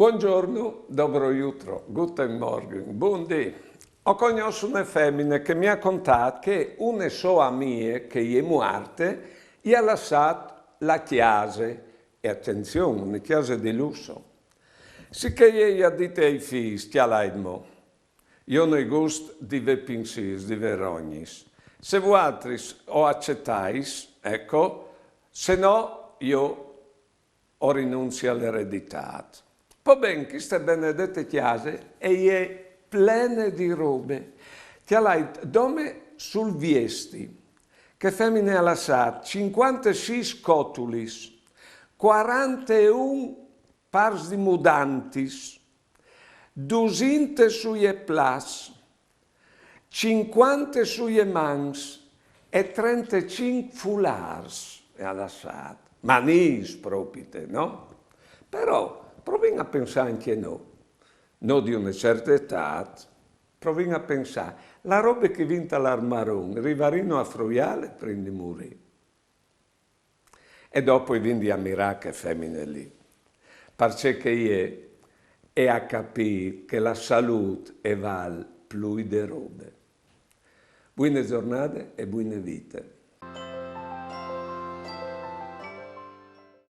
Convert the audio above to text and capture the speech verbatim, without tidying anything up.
Buongiorno, dobro jutro, guten Morgen, bundì. O cognòs une femine che mi à contàt che une sô amie che e je muarte i à lassàt la cjase, e atenzion, une cjase di lusso. Sichè jê i à dite ai fîs: «Cjalait mo, jo no ai gust di vê pinsîrs, di vê rognis. Se vualtris o acetais, eco, se no jo o rinunzi a l'ereditât.» Po ben, cheste benedete cjase e je plene di robe. Cjalait, dome sul viesti, chê femine e à lassàt cincuantesîs cotulis, cuaranteun pârs di mudantis, dusinte suie plats, cincuante suie mans e trentecinc fulârs e à lassàt. Manîs propite, no? Però provìn a pensâ ancje nô, nô di une certe etât, provìn a pensâ, la robe che i vin tal armaron, i rivarino a fruiâle prin di murî? E dopo i vin di amirâ chê femine li, parcè che jê e à capît che la salût e vâl plui de robe. Buine zornade e buine vite.